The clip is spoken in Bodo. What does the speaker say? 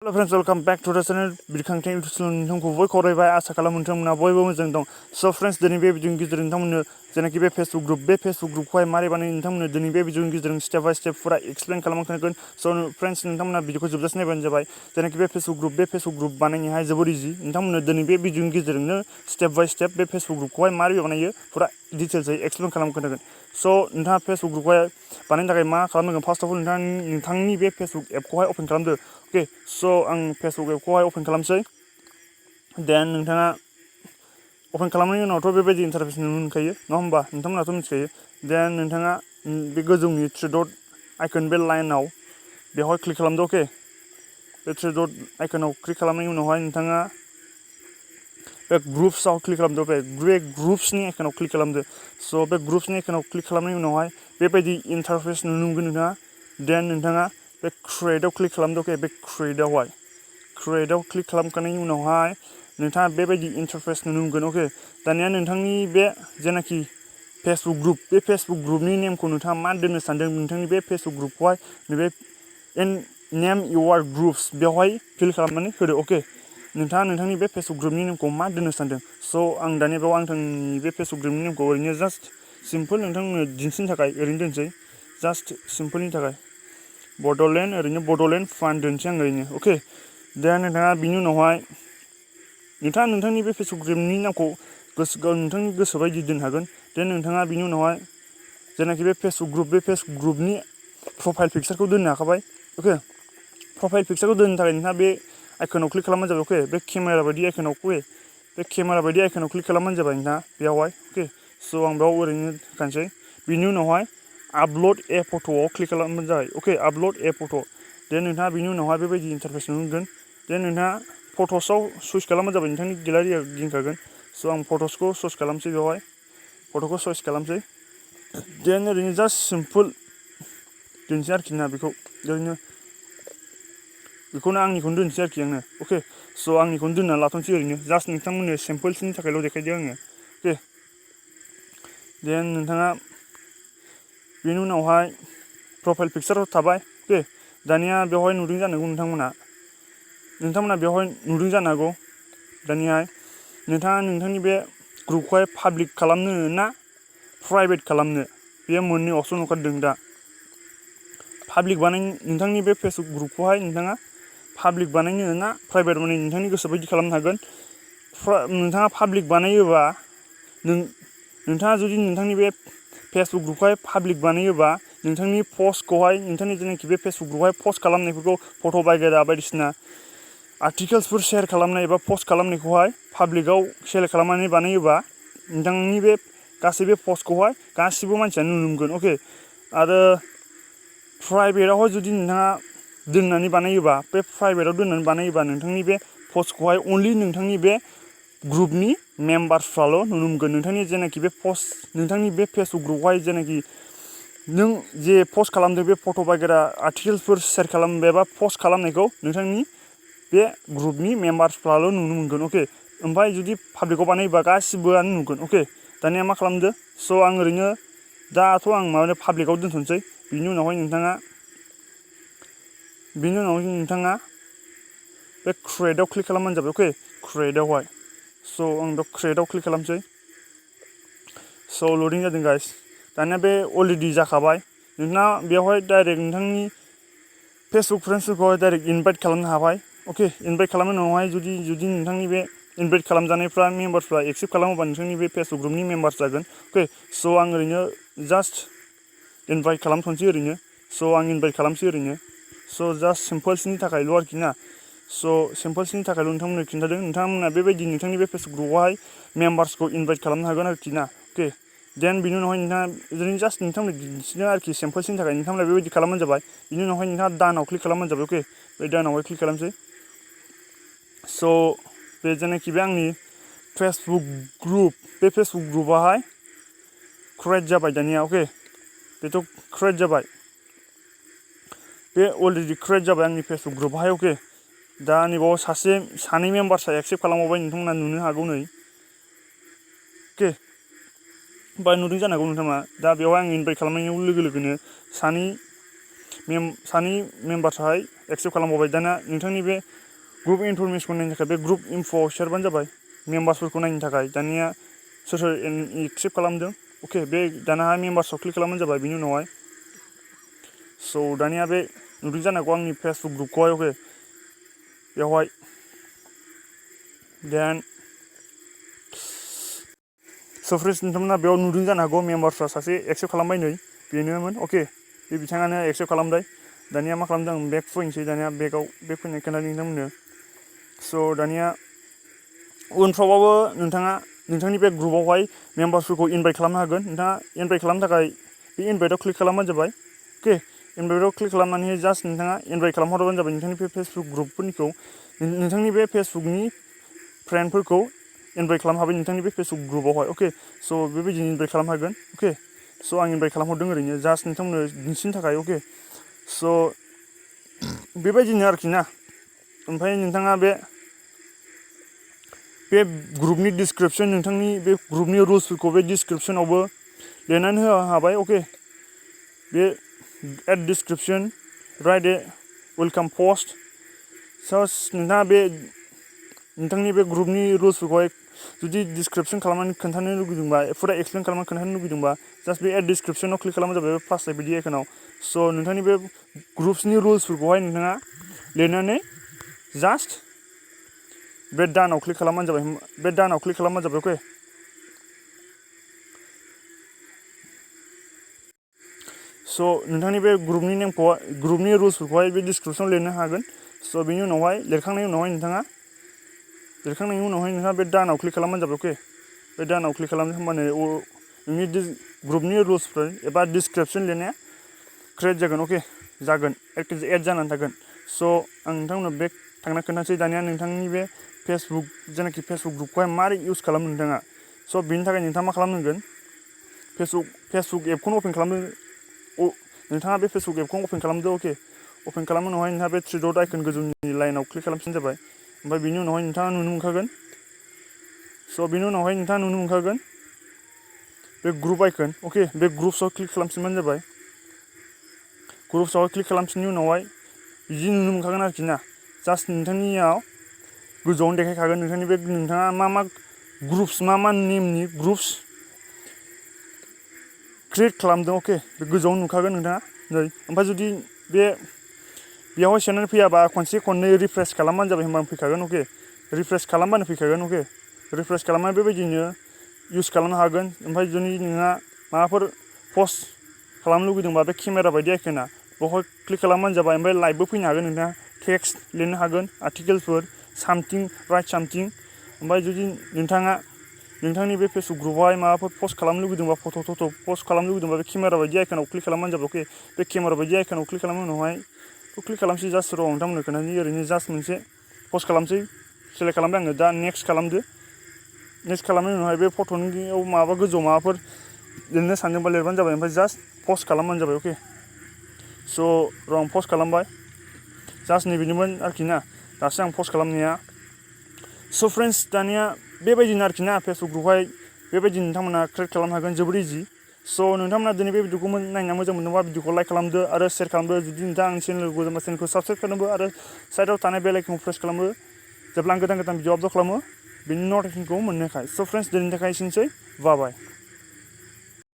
Hello friends, welcome back to the channel. Birkhang नोंथांखौ बयबो खरायबाय आसा खालामो नोंथांमोना बयबो मोजां दं। So friends, दिनै बे भिडिअनि गेजेरजों नोंथांमोननो जेनाखि बे फेसबुक ग्रुपखौहाय मारै बानायो नोंथांमोननो दिनै बे भिडिअनि गेजेरजों स्टेप बाय स्टेप फुरा एक्सप्लेन खालामखागोन। So friends, नोंथांमोना भिडिअखौ जोबजासे नायबानो जाबाय। जेनाखि बे फेसबुक ग्रुप बानायनायाहाय जोबोर इजि। नोंथांमोननो दिनै बे भिडिअनि गेजेरजोंनो स्टेप बाय स्टेप बे फेसबुक ग्रुपखौहाय मारै बानायो फुरा डिटेल्सयै एक्सप्लेन खालामखागोन। So नोंथाङा फेसबुक ग्रुपखौहाय बानायनो थाखाय मा खालामनांगोन? फार्स्ट अफ अल नोंथांनि बे फेसबुक एपखौहाय अपेन खालामदो। ओके, so आं फेसबुक एपखौहाय अपेन खालामसै। देन नोंथाङा अपेन खालामनायनि उनावथ' बेबायदि इन्टारफेस नुनो मोनखायो, नङा होमबा? नोंथांमोनाथ' मिथिखायो। देन नोंथाङा बे गोजौनि थ्रि डट आइकन बे लाइनाव बेवहाय क्लिक खालामदो। अके, बे थ्रि डट आइकनाव क्लिक खालामनायनि उनावहाय नोंथाङा बे ग्रुप्सआव क्लिक खालामदो। बे ग्रुप्सनि आइकनाव क्लिक खालामदो। स' बे ग्रुप्सनि आइकनाव क्लिक खालामनायनि उनावहाय बेबायदि इन्टारफेस नुनो मोनगोन नोंथाङा। देन नोंथाङा बे क्रिएटआव क्लिक खालामदो। अके, बे क्रिएटआव क्लिक खालामखांनायनि उनावहाय नोंथाङा बेबायदि इन्टारफेस नुनो मोनगोन। अके, दानिया नोंथांनि बे जेनाखि फेसबुक ग्रुप, बे फेसबुक ग्रुपनि नेमखौ नोंथाङा मा दोननो सानदों? नोंथांनि बे फेसबुक ग्रुपखौहाय नैबे नेम इउर ग्रुप्स बेवहाय फिल खालामनानै होदो। अके, नोंथाङा नोंथांनि बे फेसबुक ग्रुपनि नेमखौ मा दोननो सानदों? स' आं दानि बेयाव आंनि बे फेसबुक ग्रुपनि नेमखौ ओरैनो जास्ट सिम्पोल नोंथांमोननो दिन्थिनो थाखाय ओरैनो दोनसै। जास्ट सिम्पोलनि थाखाय बड'लेण्ड फान दोनसै आं ओरैनो। अके, देन नोंथाङा बिनि उनावहाय नोंथाङा नोंथांनि बे फेसबुक ग्रुपनि नामखौ नोंथांनि गोसो बायदि दोननो हागोन। देन नोंथाङा बिनि उनावहाय जेनाखि बे फेसबुक ग्रुपनि प्रफाइल पिकचारखौ दोननो हाखाबाय। अके, प्रफाइल पिकचारखौ दोननो थाखाय नोंथाङा बे आइकनाव क्लिक खालामबानो जाबाय। अके, बे केमेरा बायदि आइकनाव क्लिक खालामबानो जाबाय नोंथाङा बेयावहाय। अके, स' आं बेयाव ओरैनो होखानोसै। बिनि उनावहाय आपल'ड ए फट'आव क्लिक खालामबानो जाबाय। अके, आपल'ड ए फट'। देन नोंथाङा बिनि उनावहाय बेबायदि इन्टारफेस नुनो मोनगोन। देन नोंथाङा फट'सआव सुइस खालामबानो जाबाय, नोंथांनि गेलारिया गिदिंखागोन। स' आं फट'सखौ चइस खालामसै, बेवहाय फट'खौ चइस खालामसै। देन ओरैनो जास्ट सिम्पोल दोनसै आरोखि ना, बेखौनो आंनिखौनो दोनसै आरोखि आङो। अके, स' आंनिखौनो दोनना लाथ'नोसै ओरैनो जास्ट नोंथांमोननो सिम्पोलसिनि थाखायल' देखायदो आङो। अके, देन नोंथाङा बेनि उनावहाय प्रफाइल पिकचाराव थाबाय। अके, दानिया बेवहाय नुदों जानांगौ नोंथांमोना बेवहाय नुदों जानो हागौ। दानियाहाय नोंथाङा नोंथांनि बे ग्रुपखौहाय पाब्लिक खालामनो ना प्राइभेट खालामनो, बेयो मोननै अपसन ओंखारदों दा। नोंथांनि बे फेसबुक ग्रुपखौहाय नोंथाङा पाब्लिक बानायनो ना प्राइभेट बानायनो, नोंथांनि गोसो बायदि खालामनो हागोन। नोंथाङा पाब्लिक बानायोबा नोंथाङा जुदि नोंथांनि बे फेसबुक ग्रुपखौहाय पाब्लिक बानायोबा नोंथांनि पस्टखौहाय, नोंथांनि जेनाखि बे फेसबुक ग्रुपआवहाय पस्ट खालामनायफोरखौ फट' बायदिसिना आर्टिकेल्सफोर शेयार खालामनाय एबा पस्ट खालामनायखौहाय पाब्लिकआव सेलेक्ट खालामनानै बानायोबा नोंथांनि बे गासैबो पस्टखौहाय गासिबो मानसियानो नुनो मोनगोन। अके, आरो प्राइभेटआवहाय जुदि नोंथाङा दोननानै बानायोबा, बे प्राइभेटआव दोननानै बानायोबा नोंथांनि बे पस्टखौहाय अनलि नोंथांनि बे ग्रुपनि मेम्बार्सफ्राल' नुनो मोनगोन। नोंथांनि जेनाखि बे पस्ट, नोंथांनि बे फेसबुक ग्रुपआवहाय जेनाखि नों जे पस्ट खालामदों, बे फट' आर्टिकेल्सफोर शेयार खालामबाय एबा पस्ट खालामनायखौ नोंथांनि बे ग्रुपनि मेम्बार्सफ्राल' नुनो मोनगोन। अके, ओमफ्राय जुदि पाब्लिकआव बानायोबा गासिबोआनो नुगोन। अके, दानिया मा खालामदो? स' आं ओरैनो दाथ' आं पाब्लिकआव दोनथ'नोसै। बिनि उनावहाय नोंथाङा बे क्रिएटआव क्लिक खालामबानो जाबाय। अके, क्रिएटआवहाय स' आं दा क्रिएटआव क्लिक खालामसै। स' लडिं जादों गाइस। दानिया बे अलरेडि जाखाबाय। नोंथाङा बेवहाय डाइरेक्ट नोंथांनि फेसबुक फ्रेन्ड्सफोरखौहाय डाइरेक्ट इनभाइट खालामनो हाबाय। अके, इनभाइट खालामनायनि उनावहाय जुदि नोंथांनि बे इनभाइट खालामजानायफ्रा मेम्बार्सफ्रा एक्सेप्ट खालामोबा नोंथांनि बे फेसबुक ग्रुपनि मेम्बार्स जागोन। अके, स' आं ओरैनो जास्ट इनभाइट खालामथ'नोसै ओरैनो। स' आं इनभाइट खालामसै ओरैनो। स' जास्ट सिम्पोल्सनि थाखायल' आरोखि ना। स' सिम्पोल्सनि थाखायल' नोंथांमोननो खिन्थादों। नोंथांमोना बेबायदि नोंथांनि बे फेसबुक ग्रुपआवहाय मेम्बार्सखौ इनभाइट खालामनो हागोन आरोखि ना। अके, देन बिनि उनावहाय नोंथाङा ओरैनो जास्ट नोंथांमोननो दिन्थिदों आरोखि सिम्पोल्सनि थाखाय। नोंथांमोना बेबायदि खालामबानो जाबाय। बिनि उनावहाय नोंथाङा दानाव क्लिक खालामबानो जाबाय। अके, बे दानावहाय क्लिक खालामसै। स' बे जेनाखि बे आंनि फेसबुक ग्रुप, बे फेसबुक ग्रुपआहाय क्रिएट जाबाय दानिया। अके, बेथ' क्रिएट जाबाय। बे अलरेडि क्रिएट जाबाय आंनि फेसबुक ग्रुपआवहाय। अके, दा नैबाव सानै मेम्बार्सआ एक्सेप्ट खालामबावबाय, नोंथांमोना नुनो हागौ नै। अके, बा नुदों जानो हागौ नोंथाङा। दा बेवहाय आं इनभाइट खालामनाय लोगो लोगोनो सानै मेम्बार्सआहाय एक्सेप्ट खालामबावबाय दाना नोंथांनि बे ग्रुप इनफरमेशनखौ नायनो थाखाय बे ग्रुप इनफ'आव सेरबानो जाबाय मेम्बार्सफोरखौ नायनो थाखाय दानिया सोर सोर एक्सेप्ट खालामदों अके बे दाना मेम्बार्सआव क्लिक खालामबानो जाबाय बिनि उनावहाय स' दानिया बे नुदों जानांगौ आंनि फेसबुक ग्रुपखौहाय अके बेवहाय देन स' फ्रेन्ड्स नोंथांमोना बेयाव नुदों जानो हागौ मेम्बार्सफ्रा सासे एक्सेप्ट खालामबाय नै बेनोमोन अके बे बिथाङानो एक्सेप्ट खालामबाय दानिया मा खालामदों आं बेक फैनोसै दानिया बेकआव बेक फैनाय खोन्थादों नोंथांमोननो स' दानिया उनफ्रावबाबो नोंथाङा नोंथांनि बे ग्रुपआवहाय मेम्बार्सफोरखौ इनभाइट खालामनो हागोन नोंथाङा इनभाइट खालामनो थाखाय बे इनभाइटआव क्लिक खालामबानो जाबाय अके इनभाइटआव क्लिक खालामनानै जास्ट नोंथाङा इनभाइट खालामहरबानो जाबाय नोंथांनि बे फेसबुक ग्रुपफोरनिखौ नोंथांनि बे फेसबुकनि फ्रेन्डफोरखौ इनभाइट खालामनो हाबाय नोंथांनि बे फेसबुक ग्रुपआवहाय अके स' बेबायदिनो इनभाइट खालामनो हागोन अके स' आं इनभाइट खालामहरदों ओरैनो जास्ट नोंथांमोननो दिन्थिनो थाखाय अके स' बेबायदिनो आरोखि ना ओमफ्राय नोंथाङा बे ग्रुपनि डिसक्रिपसन नोंथांनि बे ग्रुपनि रुल्सफोरखौ बे डिसक्रिपसनावबो लिरनानै होनो हाबाय अके बे एड डिसक्रिपसन राइट ए वेलकाम पस्ट जास्ट नोंथाङा बे नोंथांनि बे ग्रुपनि रुल्सफोरखौहाय जुदि डिसक्रिपसन खालामनानै खोन्थानो लुगैदोंबा फुरा एक्सप्लेन खालामनानै खोन्थानो लुगैदोंबा जास्ट बे एड डिसक्रिपसनाव क्लिक खालामबानो जाबाय बे फार्स्ट बिदि आइकनाव स' नोंथांनि बे ग्रुप्सनि रुल्सफोरखौहाय नोंथाङा लिरनानै जास्ट बे डानाव क्लिक खालामबानो जाबाय बे डानाव क्लिक खालामबानो जाबाय अके स' नोंथांनि बे ग्रुपनि नेमखौ ग्रुपनि रुल्सफोरखौहाय बे डिसक्रिपसनाव लिरनो हागोन स' बेनि उनावहाय लिरखांनायनि उनावहाय नोंथाङा बे डानाव क्लिक खालामबानो जाबाय अके बे डानाव क्लिक खालामनो होमबानो नोंनि ग्रुपनि रुल्सफोर एबा डिसक्रिपसन लिरनाया क्रिएट जागोन अके जागोन एड जानानै थागोन स' आं नोंथांमोननो बेक थांना खोन्थानोसै दानिया नोंथांनि बे फेसबुक जेनाखि फेसबुक ग्रुपखौहाय मारै इउज खालामो नोंथाङा स' बेनि थाखाय नोंथाङा मा खालामनांगोन फेसबुक एपखौनो अपेन खालामदो नोंथाङा बे फेसबुक एपखौ अपेन खालामदो अके अपेन खालामनो उनावहाय नोंथाङा बे थ्रि डट आइकन गोजौनि लाइनाव क्लिक खालामफिन जाबाय ओमफ्राय बिनि उनावहाय नोंथाङा नुनो मोनखागोन स' बिनि उनावहाय नोंथाङा नुनो मोनखागोन बे ग्रुप आइकन अके बे ग्रुप्सआव क्लिक खालामफिनबानो जाबाय ग्रुप्सआव क्लिक खालामफिननायनि उनावहाय बिदि नुनो मोनखागोन आरोखि ना जास्ट नोंथांनियाव गोजौआवनो देखायखागोन नोंथांनि बे नोंथाङा मा ग्रुप्स मा नेमनि ग्रुप्स क्रिएट खालामदों अके बे गोजौआवनो नुखागोन नोंथाङा नै ओमफ्राय जुदि बेयावहाय सोनानै फैयाबा खननै रिफ्रेस खालामबानो जाबाय होनबानो फैखागोन अके रिफ्रेस खालामबानो फैखागोन अके रिफ्रेस खालामनानै बेबायदिनो इउज खालामनो हागोन ओमफ्राय जुदि नोंहा माबाफोर पस्ट खालामनो लुगैदोंबा बे केमेरा बायदि आइकना बेवहाय क्लिक खालामबानो जाबाय ओमफ्राय लाइभबो फैनो हागोन नोंथाङा टेक्स्ट लिरनो हागोन आर्टिकेलफोर सामथिं राइट सामथिं ओमफ्राय जुदि नोंथाङा नोंथांनि बे फेसबुक ग्रुपआवहाय माबाफोर पस्ट खालामनो लुगैदोंबा फट' पस्ट खालामनो लुगैदोंबा बे केमेरा बायदि आइकनाव क्लिक खालामबानो जाबाय अके बे केमेरा बायदि आइकनाव क्लिक खालामनायनि उनावहाय क्लिक खालामसै जास्ट र' नोंथांमोननो खोन्थानोसै ओरैनो जास्ट मोनसे पस्ट खालामसै सेलेक्ट खालामबाय आङो दा नेक्स्ट खालामदो नेक्स्ट खालामनायनि उनावहाय बे फट'नियाव माबा गोजौआव माबाफोर लिरनो सानदोंबा लिरबानो जाबाय ओमफ्राय जास्ट पस्ट खालामबानो जाबाय अके स' र' आं पस्ट खालामबाय जास्ट नैबेनोमोन आरोखि ना दासो आं पस्ट खालामनाया स' फ्रेन्ड्स दानिया बेबायदिनो आरोखि ना फेसबुक ग्रुपआवहाय बेबायदि नोंथांमोना क्रिएट खालामनो हागोन जोबोर इजि स' नोंथांमोना दिनै बे भिडिअखौ नायना मोजां मोनदोंबा भिडिअखौ लाइक खालामदो आरो शेयार खालामदो जुदि नोंथाङा आंनि चेनेलखौ गोजोनबा चेनेलखौ साबसक्राइब खालामदो आरो साइडआव थानाय बेल आइकनखौ प्रेस खालामो जेब्ला आं गोदान भिडिअ आपल'ड खालामो बेनि नटिफिकेसनखौ मोननो थाखाय स' फ्रेन्ड्स दिनैनि थाखाय एसेनोसै बाय